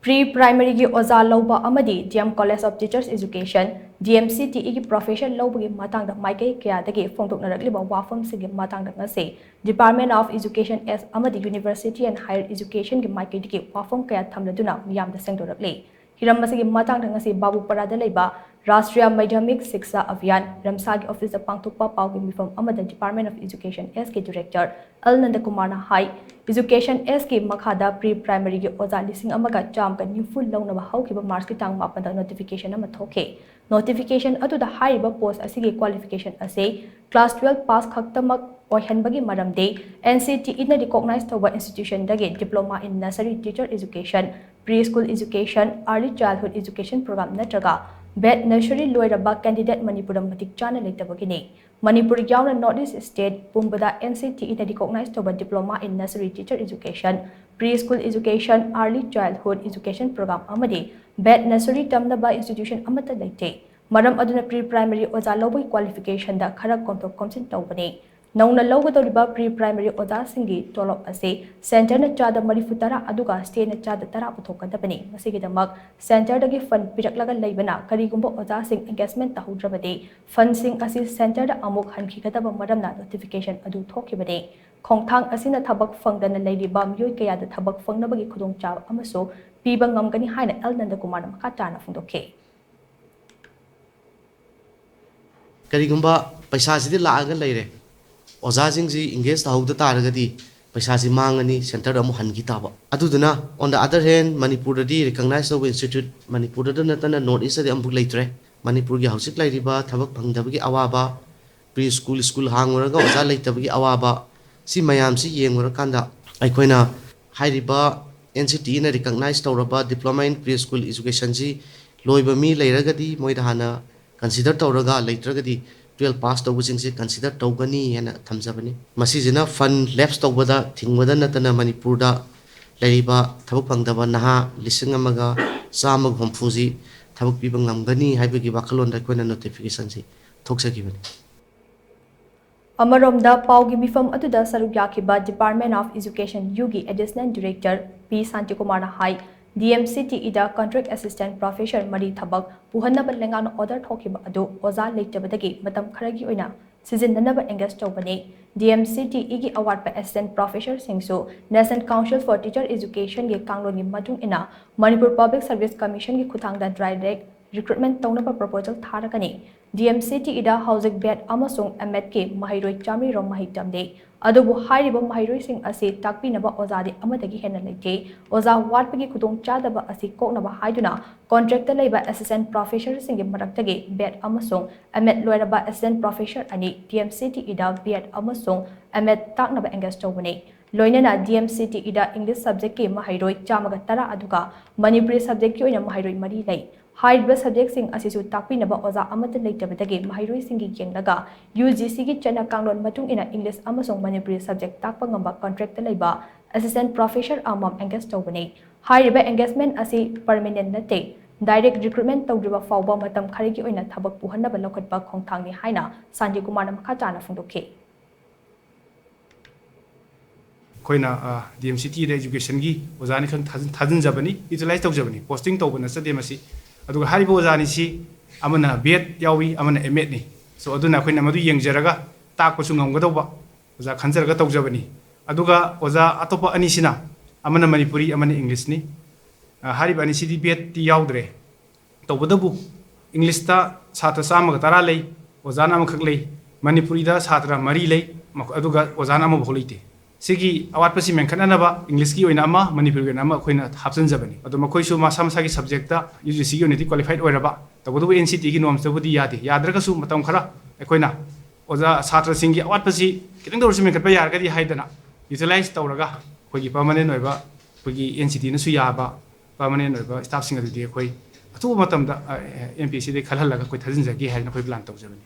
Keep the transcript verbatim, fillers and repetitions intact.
Pre ꯄ꯭ꯔꯥꯏꯃꯔꯤꯒꯤ ꯑꯣꯖꯥ ꯂꯧꯕ ꯑꯃꯗꯤ D M college of teachers education, D M C T ꯏꯒꯤ ꯄ꯭ꯔꯣꯐꯦꯁꯔ ꯂꯧꯕꯒꯤ ꯃꯇꯥꯡꯗ ꯃꯥꯏꯀꯩ ꯀꯌꯥꯗꯒꯤ ꯐꯣꯡꯗꯣꯛꯅꯔꯛꯂꯤꯕ ꯋꯥꯐꯝꯁꯤꯡꯒꯤ ꯃꯇꯥꯡꯗ ꯉꯁꯤ Department of Education S ꯑꯃꯗꯤ University and Higher Educationꯒꯤ ꯃꯥꯏꯀꯩꯗꯒꯤ ꯋꯥꯐꯝ ꯀꯌꯥ ꯊꯝꯂꯗꯨꯅ ꯃꯤꯌꯥꯝꯗ ꯁꯦꯡꯗꯣꯔꯛꯂꯤ꯫ ꯍꯤꯔꯝ ꯑꯁꯤꯒꯤ ꯃꯇꯥꯡꯗ ꯉꯁꯤ ꯕꯥꯕꯨꯄꯔꯥꯗ ꯂꯩꯕ ꯔꯥꯁꯇ꯭ꯔꯤꯌꯥ ꯃꯥꯙ꯭ꯌꯃꯤꯛ ꯁꯤꯛꯁꯥ ꯑꯚꯤꯌꯥꯟ, ꯔꯝꯁꯥꯒꯤ ꯑꯣꯐꯤꯁꯇ ꯄꯥꯡꯊꯣꯛꯄ ꯄꯥꯎꯒꯤ ꯃꯤꯐꯝ ꯑꯃꯗ Department of Education Sꯀꯤ ꯗꯤꯔꯦꯛꯇꯔ ꯑꯦꯜ ꯅꯟꯗꯀꯨꯃꯥꯔꯅ ꯍꯥꯏ, ꯏꯖꯨꯀꯦꯁꯟ ꯑꯦꯁꯀꯤ ꯃꯈꯥꯗ ꯄ꯭ꯔꯤ ꯄ꯭ꯔꯥꯏꯃꯔꯤꯒꯤ ꯑꯣꯖꯥ ꯂꯤꯁꯤꯡ ꯑꯃꯒ ꯆꯥꯝꯃꯒ ꯅꯤꯐꯨ ꯂꯧꯅꯕ ꯍꯧꯈꯤꯕ ꯃꯥꯔꯆꯀꯤ ꯇꯥꯡ ꯃꯥꯄꯟꯗ ꯅꯣꯇꯤꯐꯤꯀꯦꯁꯟ ꯑꯃ ꯊꯣꯛꯈꯤ꯫ ꯅꯣꯇꯤꯐꯤꯀꯦꯁꯟ ꯑꯗꯨꯗ ꯍꯥꯏꯔꯤꯕ ꯄꯣꯁ ꯑꯁꯤꯒꯤ ꯀ꯭ꯋꯥꯂꯤꯐꯤꯀꯦꯁꯟ ꯑꯁꯤ ꯀ꯭ꯂꯥꯁ ꯇꯨꯋꯦꯜꯐ ꯄꯥꯁ ꯈꯛꯇꯃꯛ ꯑꯣꯏꯍꯟꯕꯒꯤ ꯃꯔꯝꯗꯤ, ꯑꯦꯟ ꯁꯤ ꯇꯤ ꯏꯅ ꯔꯤꯀꯣꯛꯅꯥꯏꯖ ꯇꯧꯕ ꯏꯟꯁꯇꯤꯇ꯭ꯌꯨꯁꯟꯗꯒꯤ Diploma in Nursery Teacher Education, Pre School Education, Early Childhood Education Program ꯅꯠꯇ꯭ꯔꯒ ꯕꯦꯠ ꯅꯔꯁꯔꯤ ꯂꯣꯏꯔꯕ ꯀꯦꯟꯗꯤꯗꯦꯠ ꯃꯅꯤꯄꯨꯔꯗ ꯃꯇꯤꯛ ꯆꯥꯅ ꯂꯩꯇꯕꯒꯤꯅꯤ꯫ ꯃꯅꯤꯄꯨꯔ ꯌꯥꯎꯅ North East State ꯄꯨꯝꯕꯗ ꯑꯦꯟ ꯁꯤ ꯇꯤ ꯏꯅ ꯔꯤꯀꯣꯛꯅꯥꯏꯖ ꯇꯧꯕ Diploma in Nursery Teacher Education, Pre School Education, Early Childhood Education Program ꯑꯃꯗꯤ ꯕꯦꯠ ꯅꯔꯁꯔꯤ ꯇꯝꯅꯕ ꯏꯟꯁꯇꯤꯇ꯭ꯌꯨꯁꯟ ꯑꯃꯠꯇ ꯂꯩꯇꯦ꯫ ꯃꯔꯝ ꯑꯗꯨꯅ ꯄ꯭ꯔꯤ ꯄ꯭ꯔꯥꯏꯃꯔꯤ ꯑꯣꯖꯥ ꯂꯧꯕꯒꯤ ꯀ꯭ꯋꯥꯂꯤꯐꯤꯀꯦꯁꯟꯗ ꯈꯔ ꯀꯣꯝꯊꯣꯛ ꯀꯣꯝꯁꯤꯟ ꯇꯧꯕꯅꯤ꯫ ꯅꯧꯅ ꯂꯧꯒꯗꯧꯔꯤꯕ ꯄ꯭ꯔꯤ ꯄ꯭ꯔꯥꯏꯃꯔꯤ ꯑꯣꯖꯥꯁꯤꯡꯒꯤ ꯇꯣꯂꯣꯞ ꯑꯁꯤ ꯁꯦꯟꯇꯔꯅ ꯆꯥꯗ ꯃꯔꯤꯐꯨ ꯇꯔꯥ ꯑꯗꯨꯒ ꯁ꯭ꯇꯦꯠꯅ ꯆꯥꯗ ꯇꯔꯥ ꯄꯨꯊꯣꯛꯀꯗꯕꯅꯤ꯫ ꯃꯁꯤꯒꯤꯗꯃꯛ ꯁꯦꯟꯇꯔꯗꯒꯤ ꯐꯟ ꯄꯤꯔꯛꯂꯒ ꯂꯩꯕꯅ ꯀꯔꯤꯒꯨꯝꯕ ꯑꯣꯖꯥꯁꯤꯡ ꯑꯦꯡꯒꯦꯖꯃꯦꯟ ꯇꯧꯍꯧꯗ꯭ꯔꯕꯗꯤ ꯐꯟꯁꯤꯡ ꯑꯁꯤ ꯁꯦꯟꯇꯔꯗ ꯑꯃꯨꯛ ꯍꯟꯈꯤꯒꯗꯕ ꯃꯔꯝꯅ ꯅꯣꯇꯤꯐꯤꯀꯦꯁꯟ ꯑꯗꯨ ꯊꯣꯛꯈꯤꯕꯅꯤ꯫ ꯈꯣꯡꯊꯥꯡ ꯑꯁꯤꯅ ꯊꯕꯛ ꯐꯪꯗꯅ ꯂꯩꯔꯤꯕ ꯃꯤꯑꯣꯏ ꯀꯌꯥꯗ ꯊꯕꯛ ꯐꯪꯅꯕꯒꯤ ꯈꯨꯗꯣꯡꯆꯥꯕ ꯑꯃꯁꯨ ꯄꯤꯕ ꯉꯝꯒꯅꯤ ꯍꯥꯏꯅ ꯑꯦꯜ ꯅꯟꯗꯀꯨꯃꯥꯔꯅ ꯃꯈꯥ ꯇꯥꯅ ꯐꯣꯡꯗꯣꯛꯈꯤ꯫ ꯀꯔꯤꯒꯨꯝꯕ ꯄꯩꯁꯥꯁꯤꯗꯤ ꯂꯥꯛꯑꯒ ꯂꯩꯔꯦ, ꯑꯣꯖꯥꯁꯤꯡꯁꯤ ꯑꯦꯡꯒꯦꯖ ꯇꯧꯍꯧꯗ ꯇꯥꯔꯒꯗꯤ ꯄꯩꯁꯥꯁꯤ ꯃꯥꯡꯉꯅꯤ, ꯁꯦꯟꯇꯔꯗ ꯑꯃꯨꯛ ꯍꯟꯈꯤ ꯇꯥꯕ꯫ ꯑꯗꯨꯗꯨꯅ on the other hand ꯃꯅꯤꯄꯨꯔꯗꯗꯤ ꯔꯤꯀꯛꯅꯥꯏꯖ ꯇꯧꯕ ꯏꯟꯁꯇꯤꯇ꯭ꯌꯨꯠ ꯃꯅꯤꯄꯨꯔꯗ ꯅꯠꯇꯅ ꯅꯣꯔꯠ ꯏꯁꯇꯗꯤ ꯑꯃꯨꯛ ꯂꯩꯇ꯭ꯔꯦ꯫ ꯃꯅꯤꯄꯨꯔꯒꯤ ꯍꯧꯖꯤꯛ ꯂꯩꯔꯤꯕ ꯊꯕꯛ ꯐꯪꯗꯕꯒꯤ ꯑꯋꯥꯕ, ꯄ꯭ꯔꯤ ꯁ꯭ꯀꯨꯜ, ꯁ꯭ꯀꯨꯜ ꯍꯥꯡꯉꯨꯔꯒ ꯑꯣꯖꯥ ꯂꯩꯇꯕꯒꯤ ꯑꯋꯥꯕ, ꯁꯤ ꯃꯌꯥꯝꯁꯤ ꯌꯦꯡꯉꯨꯔꯀꯥꯟꯗ ꯑꯩꯈꯣꯏꯅ ꯍꯥꯏꯔꯤꯕ ꯑꯦꯟ ꯁꯤ ꯇꯤ ꯏꯅ ꯔꯤꯀꯛꯅꯥꯏꯖ ꯇꯧꯔꯕ Diploma in Pre School Educationꯁꯤ ꯂꯣꯏꯕ ꯃꯤ ꯂꯩꯔꯒꯗꯤ ꯃꯣꯏꯗ ꯍꯥꯟꯅ ꯀꯟꯁꯤꯗꯔ ꯇꯧꯔꯒ, ꯂꯩꯇ꯭ꯔꯒꯗꯤ ꯇꯨꯋꯦꯜꯐ ꯄꯥꯁ ꯇꯧꯕꯁꯤꯡꯁꯦ ꯀꯟꯁꯤꯗꯔ ꯇꯧꯒꯅꯤ ꯍꯥꯏꯅ ꯊꯝꯖꯕꯅꯤ꯫ ꯃꯁꯤꯁꯤꯅ ꯐꯟ ꯂꯦꯞꯁ ꯇꯧꯕꯗ ꯊꯤꯡꯕꯗ ꯅꯠꯇꯅ ꯃꯅꯤꯄꯨꯔꯗ ꯂꯩꯔꯤꯕ ꯊꯕꯛ ꯐꯪꯗꯕ ꯅꯍꯥ ꯂꯤꯁꯤꯡ ꯑꯃꯒ ꯆꯥꯝꯃꯒ ꯍꯨꯝꯐꯨꯁꯤ ꯊꯕꯛ ꯄꯤꯕ ꯉꯝꯒꯅꯤ ꯍꯥꯏꯕꯒꯤ ꯋꯥꯈꯜꯂꯣꯟꯗ ꯑꯩꯈꯣꯏꯅ ꯅꯣꯇꯤꯐꯤꯀꯦꯁꯟꯁꯤ ꯊꯣꯛꯆꯈꯤꯕꯅꯤ꯫ ꯑꯃꯔꯣꯝꯗ ꯄꯥꯎꯒꯤ ꯃꯤꯐꯝ ꯑꯗꯨꯗ ꯁꯔꯨꯛ ꯌꯥꯈꯤꯕ Department of Education Uꯒꯤ Additional Director ꯄꯤ ꯁꯥꯟꯇꯤꯀꯨꯃꯥꯔꯅ ꯍꯥꯏ, ꯗꯤ ꯑꯦꯝ ꯁꯤ ꯇꯤ ꯏꯗ contract assistant professor ꯃꯔꯤ ꯊꯕꯛ ꯄꯨꯍꯟꯅꯕ ꯂꯩꯉꯥꯛꯅ order ꯊꯣꯛꯈꯤꯕ ꯑꯗꯨ ꯑꯣꯖꯥ ꯂꯩꯇꯕꯗꯒꯤ ꯃꯇꯝ ꯈꯔꯒꯤ ꯑꯣꯏꯅ ꯁꯤꯖꯤꯟꯅꯅꯕ engage ꯇꯧꯕꯅꯤ꯫ ꯗꯤ ꯑꯦꯝ ꯁꯤ ꯇꯤ ꯏꯒꯤ ꯑꯋꯥꯠꯄ assistant professorꯁꯤꯡꯁꯨ National Council for Teacher Educationꯒꯤ ꯀꯥꯡꯂꯣꯟꯒꯤ ꯃꯇꯨꯡ ꯏꯟꯅ ꯃꯅꯤꯄꯨꯔ Public Service Commissionꯒꯤ ꯈꯨꯠꯊꯥꯡꯗ direct recruitment ꯇꯧꯅꯕ proposal ꯊꯥꯔꯒꯅꯤ꯫ ꯗꯤ ꯑꯦꯝ ꯁꯤ ꯇꯤ ꯏꯗ ꯍꯧꯖꯤꯛ B.Ed ꯑꯃꯁꯨꯡ M.Ed ꯀꯤ ꯃꯍꯩꯔꯣꯏ ꯆꯥꯃꯔꯤ ꯔꯣꯝ ꯃꯍꯩ ꯇꯝꯂꯤ꯫ ꯑꯗꯨꯕꯨ ꯍꯥꯏꯔꯤꯕ ꯃꯍꯩꯔꯣꯏꯁꯤꯡ ꯑꯁꯤ ꯇꯥꯛꯄꯤꯅꯕ ꯑꯣꯖꯥꯗꯤ ꯑꯃꯗꯒꯤ ꯍꯦꯟꯅ ꯂꯩꯇꯦ꯫ ꯑꯣꯖꯥ ꯋꯥꯠꯄꯒꯤ ꯈꯨꯗꯣꯡꯆꯥꯗꯕ ꯑꯁꯤ ꯀꯣꯛꯅꯕ ꯍꯥꯏꯗꯨꯅ contractꯇ ꯂꯩꯕ assistant professorꯁꯤꯡꯒꯤ ꯃꯔꯛꯇꯒꯤ B.Ed ꯑꯃꯁꯨꯡ M.Ed ꯂꯣꯏꯔꯕ assistant professor ꯑꯅꯤ ꯗꯤ ꯑꯦꯝ ꯁꯤ ꯇꯤ ꯏꯗ B.Ed ꯑꯃꯁꯨꯡ M.Ed ꯇꯥꯛꯅꯕ engage ꯇꯧꯕꯅꯤ꯫ ꯂꯣꯏꯅꯅ ꯗꯤ ꯑꯦꯝ ꯁꯤ ꯇꯤ ꯏꯗ English subjectꯀꯤ ꯃꯍꯩꯔꯣꯏ ꯆꯥꯝꯃꯒ ꯇꯔꯥ ꯑꯗꯨꯒ ꯃꯅꯤꯄꯨꯔꯤ subjectꯀꯤ ꯑꯣꯏꯅ ꯃꯍꯩꯔꯣꯏ ꯃꯔꯤ ꯂꯩ꯫ ꯍꯥꯏꯔꯤꯕ subjectꯁꯤꯡ ꯑꯁꯤꯁꯨ ꯇꯥꯛꯄꯤꯅꯕ ꯑꯣꯖꯥ ꯑꯃꯠꯇ ꯂꯩꯇꯕꯗꯒꯤ ꯃꯍꯩꯔꯣꯏꯁꯤꯡꯒꯤ ꯌꯦꯡꯂꯒ ꯌꯨ ꯖꯤ ꯁꯤꯒꯤ ꯆꯠꯅ ꯀꯥꯡꯂꯣꯟ ꯃꯇꯨꯡ ꯏꯟꯅ English ꯑꯃꯁꯨꯡ ꯃꯅꯤꯄꯨꯔꯤ subject ꯇꯥꯛꯄ ꯉꯝꯕ contractꯇ ꯂꯩꯕ assistant professor ꯑꯃꯃꯝ engage ꯇꯧꯕꯅꯤ꯫ ꯍꯥꯏꯔꯤꯕ engagement ꯑꯁꯤ permanent ꯅꯠꯇꯦ꯫ Direct recruitment ꯇꯧꯗ꯭ꯔꯤꯕ ꯐꯥꯎꯕ ꯃꯇꯝ ꯈꯔꯒꯤ ꯑꯣꯏꯅ ꯊꯕꯛ ꯄꯨꯍꯟꯅꯕ ꯂꯧꯈꯠꯄ ꯈꯣꯡꯊꯥꯡꯅꯤ ꯍꯥꯏꯅ ꯁꯥꯟꯇꯤꯀꯨꯃꯥꯔꯅ ꯃꯈꯥ ꯇꯥꯅ ꯐꯣꯡꯗꯣꯛꯈꯤ꯫ ꯑꯩꯈꯣꯏꯅ, ꯑ, ꯗꯤ ꯑꯦꯝ ꯁꯤ ꯇꯤꯗ educationꯒꯤ ꯑꯣꯖꯥꯅꯤ ꯈꯪ ꯊꯥꯖꯤꯟ-, ꯊꯥꯖꯤꯟꯖꯕꯅꯤ, utilize ꯇꯧꯖꯕꯅꯤ, posting ꯇꯧꯕ ꯅꯠꯆꯗꯦ ꯃꯁꯤ꯫ ꯑꯗꯨꯒ ꯍꯥꯏꯔꯤꯕ ꯑꯣꯖꯥꯅꯤꯁꯤ ꯑꯃꯅ B.Ed ꯌꯥꯎꯏ, ꯑꯃꯅ M.Edꯅꯤ꯫ So, ꯑꯗꯨꯅ ꯑꯩꯈꯣꯏꯅ ꯃꯗꯨ ꯌꯦꯡꯖꯔꯒ ꯇꯥꯛꯄꯁꯨ ꯉꯝꯒꯗꯧꯕ ꯑꯣꯖꯥ ꯈꯟꯖꯔꯒ ꯇꯧꯖꯕꯅꯤ꯫ ꯑꯗꯨꯒ ꯑꯣꯖꯥ ꯑꯇꯣꯞꯄ ꯑꯅꯤꯁꯤꯅ ꯑꯃꯅ ꯃꯅꯤꯄꯨꯔꯤ, ꯑꯃꯅ Englishꯅꯤ꯫ ꯑ, ꯍꯥꯏꯔꯤꯕ ꯑꯅꯤꯁꯤꯗꯤ B.Edꯇꯤ ꯌꯥꯎꯗ꯭ꯔꯦ꯫ ꯇꯧꯕꯇꯕꯨ Englishꯇ ꯁꯥꯇ꯭ꯔ ꯆꯥꯝꯃꯒ ꯇꯔꯥ ꯂꯩ, ꯑꯣꯖꯥꯅ ꯑꯃꯈꯛ ꯂꯩ꯫ ꯃꯅꯤꯄꯨꯔꯤꯗ ꯁꯥꯇ꯭ꯔ ꯃꯔꯤ ꯂꯩ, ꯃꯈ-, ꯑꯗꯨꯒ ꯑꯣꯖꯥꯅ ꯑꯃꯐꯥꯎ ꯂꯩꯇꯦ꯫ ꯁꯤꯒꯤ ꯑꯋꯥꯠꯄꯁꯤ ꯃꯦꯟꯈꯠꯅꯅꯕ Englishꯀꯤ ꯑꯣꯏꯅ ꯑꯃ, ꯃꯅꯤꯄꯨꯔꯤꯒꯤ ꯑꯣꯏꯅ ꯑꯃ ꯑꯩꯈꯣꯏꯅ ꯍꯥꯞꯆꯤꯟꯖꯕꯅꯤ꯫ ꯑꯗꯣ ꯃꯈꯣꯏꯁꯨ ꯃꯁꯥ ꯃꯁꯥꯒꯤ subjectꯇ ꯌꯨ ꯖꯤ ꯁꯤꯒꯤ ꯑꯣꯏꯅꯗꯤ qualified ꯑꯣꯏꯔꯕ, ꯇꯧꯕꯇꯕꯨ N C Tꯒꯤ normsꯇꯕꯨꯗꯤ ꯌꯥꯗꯦ꯫ ꯌꯥꯗ꯭ꯔꯒꯁꯨ ꯃꯇꯝ ꯈꯔ ꯑꯩꯈꯣꯏꯅ ꯑꯣꯖꯥ ꯁꯥꯇ꯭ꯔꯁꯤꯡꯒꯤ ꯑꯋꯥꯠꯄꯁꯤ ꯈꯤꯇꯪꯗ ꯑꯣꯏꯔꯁꯨ ꯃꯦꯟꯈꯠꯄ ꯌꯥꯔꯒꯗꯤ ꯍꯥꯏꯗꯅ utilize ꯇꯧꯔꯒ ꯑꯩꯈꯣꯏꯒꯤ permanent ꯑꯣꯏꯕ, ꯑꯩꯈꯣꯏꯒꯤ N C Tꯅꯁꯨ ꯌꯥꯕ permanent ꯑꯣꯏꯕ staffꯁꯤꯡ ꯑꯗꯨꯗꯤ ꯑꯩꯈꯣꯏ ꯑꯊꯨꯕ ꯃꯇꯝꯗ, ꯑ, M P S Cꯗꯒꯤ ꯈꯜꯍꯜꯂꯒ ꯑꯩꯈꯣꯏ ꯊꯥꯖꯤꯟꯖꯒꯦ ꯍꯥꯏꯗꯅ ꯑꯩꯈꯣꯏ plan ꯇꯧꯖꯕꯅꯤ꯫